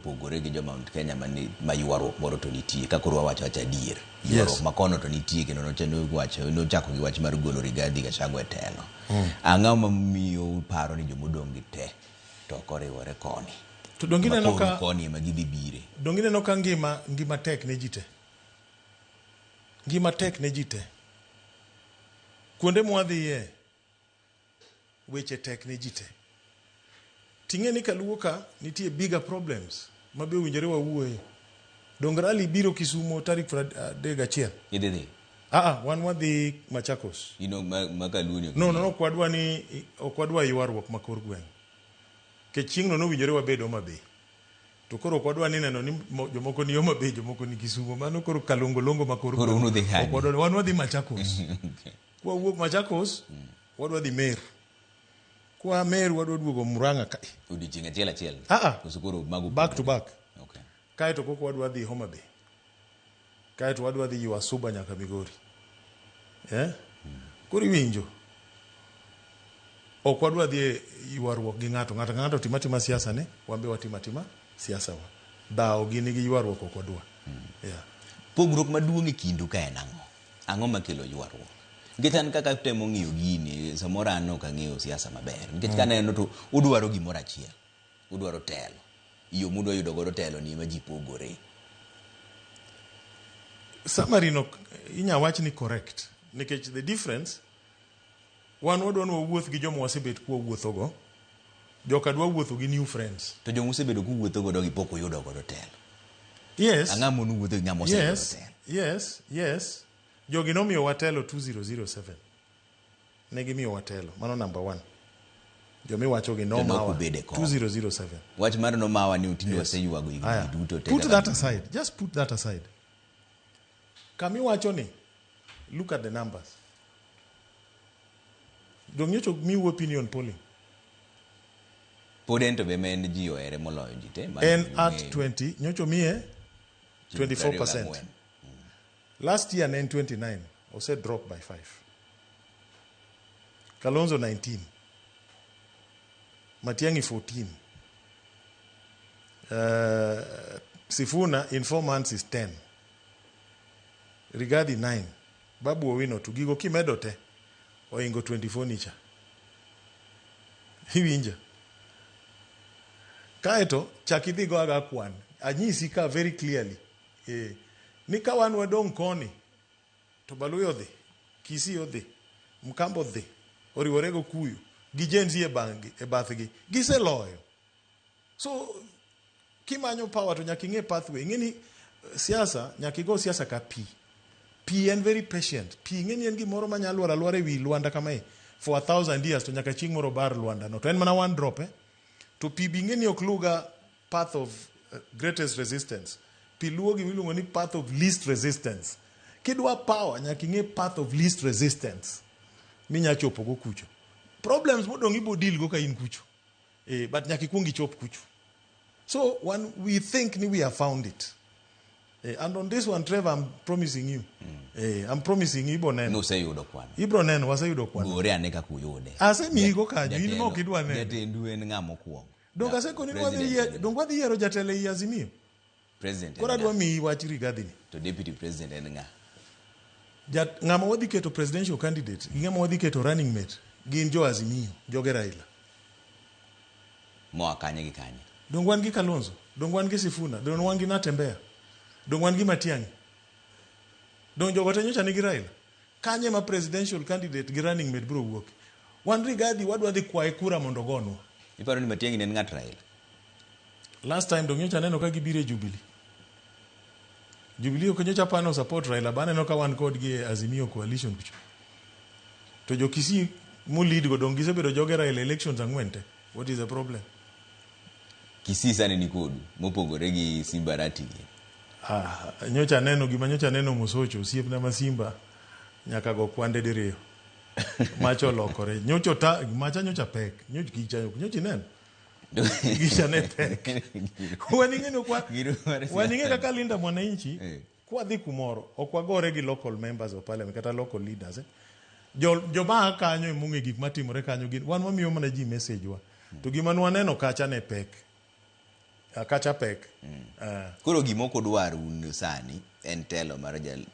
Opogore gi jo Mount Kenya mani, ma ywaruok moro to nitie ka koro wawacho awacha adier. Ywaruok ma kono to nitie kendo nowacho nochako gi wach mar golo Rigathi Gachagua e telo. Ang'o mamiyo uparo ni jomodong' gi te to ok oriwore koni? To donge Ma ineno koro ka koni ema gidhi bire. donge ineno ka ngima ngima tek ne ji te. Ngima tek ne ji te. Kuonde mwadhiye weche tek ne ji te. Ting'e ni kaluo ka nitie bigger problems ma be owinjore wawuoye. Donge rally biro Kisumo tarik 31? Idhi dhi. Ah, wan wadhi Machakos. Ino ma kaluo ni ok No, no, no, ok wadwa ni ok wadwa ywaruok ma kor gweng'. Nikech chieng'no nowinjore wabed Homa Bay. To koro ok wadwa ni neno ni jomoko ni Homa Bay, jomoko ni Kisumo. Mano koro kalongolongo ma kor Koro gweng'. un udhi kanye? Ok wadwa, wan wadhi Machakos. Kwawuok Machakos, wadwa dhi Meru. Kwa Meru wadwa duogo Murang'a ka. Odiochieng' achiel achiel. Ah, ah. Koso koro mago Back to back. Okay. Kaeto koko wadwa dhi Homa Bay. Kaeto wadwa dhi ywa Suba nyaka Migori. Eh? Koro iwinjo. Ok wadwa dhi e ywaruok gi ng'ato. Ng'ato ka ng'ato tim atima siasa ne, wan be watim atima siasa wa. Dhawo gini gi ywaruok ok wadwa. Yeah. Pogruok maduong' e kindu ka en ang'o? Ang'o makelo ywaruok? Nikech an kaka atemo ng'iyo gini, samoro an ok ang'eyo siasa maber. Nikech kaneno to udwaro gimoro achiel. Udwaro telo. Yo mudwa yudo godo telo ni ema ji pogore. Summary no inya wach ni correct nikech the difference wan wadwa ni wawuoth gi joma wasebet kwawuothogo joka dwa wuotho gi new friends To joma usebedo kuwuotho godo gi pok uyudo godo telo. yes Ang'o mono wuotho gi ng'ama oseyudo telo? Yes, jogi nomiyowa telo 2007 ne gimiyowa telo mano number one jomiwacho gi To ne ok nomawa ubedo e kom. 2007 Wach mar nomawa ni tinde waseywago higni Aya. duto te Put kaka that aside. Just put that aside. Kamiwacho ni, look at the numbers. Dong nyocha miu opinion polling. Pod en to be ma en ji ohere moloyo ji te. mano En at ung'eyo. 20, nyocha omiye Ji 24%. 24. Last year ne en 29, ose drop by 5. Kalonzo 19. Matiang'i 14. Sifuna in 4 months is 10. Rigathi 9. Babu Owino to gigo kimedo te oingo 24 nicha. Iwinja? Kaeto chak idhi go aga kwan. Anyisi ka very clearly. Ni ka wan wadong' koni to Baluya odhi, Kisii odhi, Mkamba odhi, oriwore go Kuyu gi Gen Z e banggi, e bathgi. Giseloyo. So kimanyo power to nyaka ing'e pathway. Ing'e ni siasa nyaka igo siasa ka pi. Pi en very patient. Pi ing'e ni en gimoro manyalo lwar alwara e wi lwanda kamae for 1,000 years to nyaka chieng' moro bar lwanda no. To en mana one drop eh. To pi be ing'e ni ok luga path of greatest resistance. Pi luwo gima iluongo ni path of least resistance. Kidwa power nyaka ing'e path of least resistance minya chopo go kucho. Problems modong' ibo deal go ka in kucho. But nyaka ikuong ichop kucho. So one, we think ni we have found it. And on this one, Trevor, I'm promising you. I'm promising you, ibo neno. Nuseyudo kwan. Ibro neno, waseyudo kwan. Gore ane kaka uyude. Asemiyigo kanyo, in ma ok idwa neno. Jatendu en ng'a mokwongo? Donge asekoni ni wadhi donge wadhi yiero jatelo ei Azimio? President en Koro adwa ng'a? miyi wach Rigathi ni. To deputy president en ng'a? Ng'ama wadhi keto presidential candidate gi ng'ama wadhi keto running mate gin jo Azimio, joge Raila. Moa kanye gi kanye? Donge wan gi Kalonzo? Donge wan gi Sifuna? Donge wan gi Natembeya? Donge wan gi Matiang'i? Donge jogo te nyocha nigi Raila? Kanye ma presidential candidate gi running mate biro wuok? Wan Rigathi wadwa dhi kwaye kura mondo ogonwa. Iparo ni Matiang'i ne en ng'at Raila? Last time donge nyocha aneno ka gibiro e Jubilee. Jubilee ok nyocha pano support Raila, ba aneno ka wan kodgi e Azimio coalition kucho. To jo Kisii molead go donge gisebedo joge Raila elections ang'wen te. What is the problem? Kisii sani ni kodu mopogore gi Simba Arati gi. Ah, nyocha aneno gima nyocha aneno Mosocho osiepna ma Simba nyaka go kwande diriyo. Macha olokore. Nyocha ota macha nyocha pek. Nyocha gicha nyocha ineno. Gicha ne pek. Wan ing'e ni ok Giro mar wan ing'e siasa. kaka Linda Mwananchi kwadhi kumoro ok wagore gi local members of parliament kata local leaders. Eh. Jo joma a kanyo emong'e gik matimore kanyo gin wan wamiyo mana ji message wa. To gima nwaneno kacha ne pek. Kacha pek. Koro gima ok odwar un sani en telo mar jal